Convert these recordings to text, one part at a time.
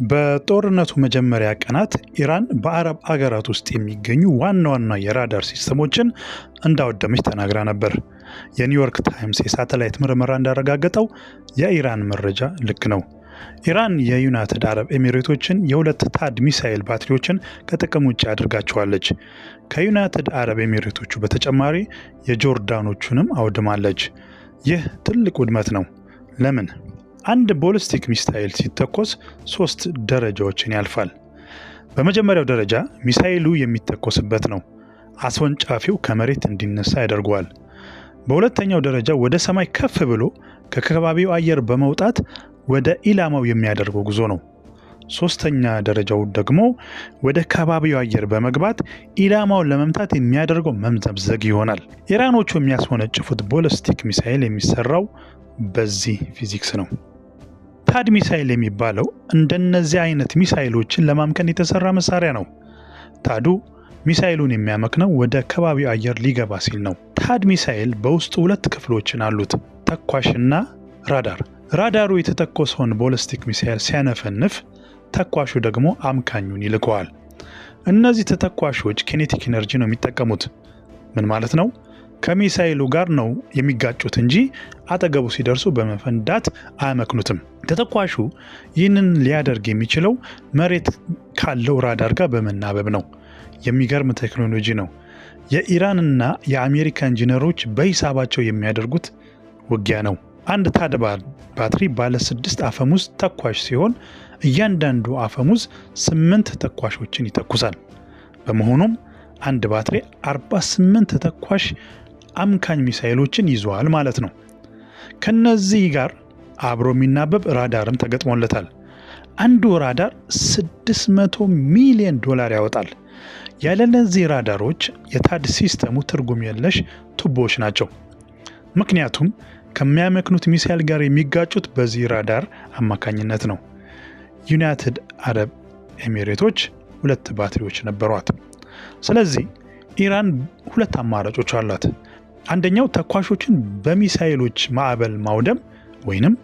በጦርነቱ መጀመሪያ ቀናት ኢራን በአረብ አገራት ውስጥ የሚገኙ ዋና ዋና የራዳር ሲስተሞችን እንዳወደመች ተናግራ ነበር። የኒውዮርክ ታይምስ የሳተላይት ምርመራ እንዳረጋገጠው የኢራን መረጃ ልክ ነው። ኢራን የዩናይትድ አረብ ኤሚሬቶችን የሁለት ታድ ሚሳኤል ባትሪዎችን ከጥቅም ውጭ አድርጋቸዋለች። ከዩናይትድ አረብ ኤሚሬቶቹ በተጨማሪ የጆርዳኖቹንም አውድማለች። ይህ ትልቅ ውድመት ነው። ለምን? አንድ ቦሊስቲክ ሚሳኤል ሲተኮስ 3 ደረጃዎችን ያልፋል። በመጀመሪያው ደረጃ ሚሳኤሉ የሚተኮስበት ነው። አስወንጫፊው ከመሬት እንዲነሳ ያደርገዋል። በሁለተኛው ደረጃ ወደ ሰማይ ከፍ ብሎ ከከባቢው አየር በመውጣት ወደ ኢላማው የሚያደርገው ጉዞ ነው። ሶስተኛ ደረጃው ደግሞ ወደ ከባቢው አየር በመግባት ኢላማውን ለመምታት የሚያደርገው መምዘግዘግ ይሆናል። ኢራኖቹ የሚያስወነጭፉት ቦሊስቲክ ሚሳኤል የሚሰራው በዚህ ፊዚክስ ነው። ታድ ሚሳኤል የሚባለው እንደነዚህ አይነት ሚሳኤሎችን ለማምከን የተሰራ መሳሪያ ነው። ታዱ ሚሳኤሉን የሚያመክነው ወደ ከባቢው አየር ሊገባ ሲል ነው። ታድ ሚሳኤል በውስጡ 2 ክፍሎችን አሉት፣ ተኳሽና ራዳር። ራዳሩ የተተኮሰውን ቦሊስቲክ ሚሳኤል ሲያነፈንፍ፣ ተኳሹ ደግሞ አምካኙን ይልከዋል። እነዚህ ተተኳሾች kinetic energy ነው የሚጠቀሙት። ምን ማለት ነው? ከሚሳኤሉ ጋር ነው የሚጋጩት እንጂ አጠገቡ ሲደርሱ በመፈንዳት አያመክኑትም። ተተኳሹ ይህንን ሊያደርግ የሚችለው መሬት ካለው ራዳር ጋር በመናበብ ነው። የሚገርም ቴክኖሎጂ ነው። የኢራንና የአሜሪካ ኢንጂነሮች በሂሳባቸው የሚያደርጉት ውጊያ ነው። አንድ ታድ ባትሪ ባለ 6 አፈሙዝ ተኳሽ ሲሆን እያንዳንዱ አፈሙዝ 8 ተኳሾችን ይተኩሳል። በመሆኑም አንድ ባትሪ 48 ተኳሽ አምካኝ ሚሳኤሎችን ይዟል ማለት ነው። ከነዚህ ጋር አብሮ የሚናበብ ራዳርም ተገጥሞለታል። አንዱ ራዳር $600 ሚሊዮን ያወጣል። ያለነዚህ ራዳሮች የታድ ሲስተሙ ትርጉም የለሽ ቱቦዎች ናቸው። ምክንያቱም ከሚያመክኑት ሚሳኤል ጋር የሚጋጩት በዚህ ራዳር አማካኝነት ነው። ዩናይትድ አረብ ኤሚሬቶች 2 ባትሪዎች ነበሯት። ስለዚህ ኢራን 2 አማራጮች አሏት። አንደኛው ተኳሾችን በሚሳኤሎች ማዕበል ማውደም ወይንም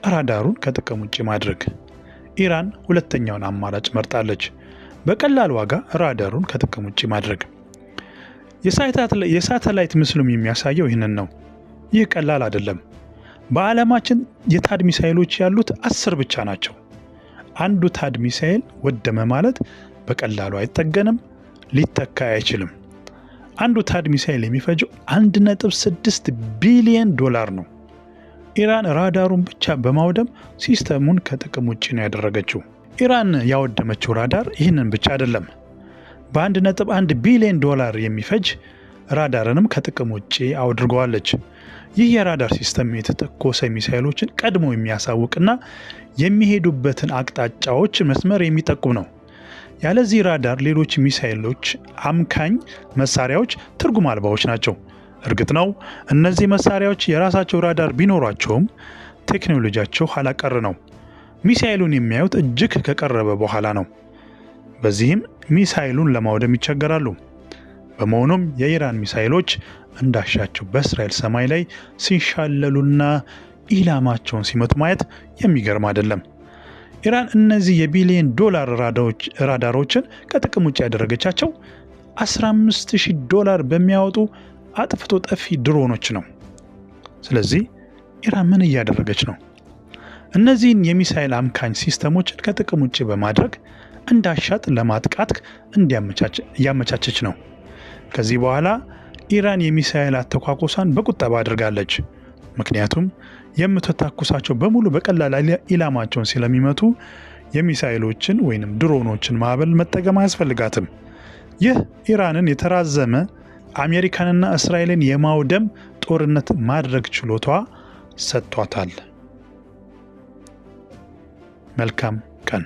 ራዳሩን ከጥቅም ውጪ ማድረግ። ኢራን ሁለተኛውን አማራጭ መርጣለች። በቀላል ዋጋ ራዳሩን ከጥቅም ውጪ ማድረግ። የሳተላይት ምስሉም የሚያሳየው ይህንን ነው። ይህ ቀላል አይደለም። በዓለማችን የታድ ሚሳኤሎች ያሉት 10 ብቻ ናቸው። አንዱ ታድ ሚሳኤል ወደመ ማለት በቀላሉ አይጠገንም፣ ሊተካ አይችልም። አንዱ ታድ ሚሳኤል የሚፈጀው $1.6 ቢሊዮን ነው። ኢራን ራዳሩን ብቻ በማውደም ሲስተሙን ከጥቅም ውጪ ነው ያደረገችው። ኢራን ያወደመችው ራዳር ይህንን ብቻ አይደለም። በ1.1 ቢሊዮን ዶላር የሚፈጅ ራዳርንም ከጥቅም ውጪ አድርገዋለች። ይህ የራዳር ሲስተም የተተኮሰ ሚሳኤሎችን ቀድሞ የሚያሳውቅና የሚሄዱበትን አቅጣጫዎች መስመር የሚጠቁም ነው። ያለዚህ ራዳር ሌሎች ሚሳኤሎች አምካኝ መሳሪያዎች ትርጉም አልባዎች ናቸው። እርግጥ ነው እነዚህ መሳሪያዎች የራሳቸው ራዳር ቢኖራቸውም ቴክኖሎጂያቸው ኋላ ቀር ነው። ሚሳኤሉን የሚያዩት እጅግ ከቀረበ በኋላ ነው። በዚህም ሚሳኤሉን ለማውደም ይቸገራሉ። በመሆኑም የኢራን ሚሳኤሎች እንዳሻቸው በእስራኤል ሰማይ ላይ ሲንሻለሉና ኢላማቸውን ሲመቱ ማየት የሚገርም አይደለም። ኢራን እነዚህ የቢሊዮን ዶላር ራዳሮችን ከጥቅም ውጭ ያደረገቻቸው $15,000 በሚያወጡ አጥፍቶ ጠፊ ድሮኖች ነው። ስለዚህ ኢራን ምን እያደረገች ነው? እነዚህን የሚሳኤል አምካኝ ሲስተሞችን ከጥቅም ውጭ በማድረግ እንዳሻት ለማጥቃት እያመቻቸች ነው። ከዚህ በኋላ ኢራን የሚሳኤል አተኳኮሷን በቁጠባ አድርጋለች። ምክንያቱም የምትተኩሳቸው በሙሉ በቀላል ኢላማቸውን ስለሚመቱ የሚሳኤሎችን ወይንም ድሮኖችን ማዕበል መጠቀም አያስፈልጋትም። ይህ ኢራንን የተራዘመ አሜሪካንና እስራኤልን የማውደም ጦርነት ማድረግ ችሎታዋ ሰጥቷታል። መልካም ቀን።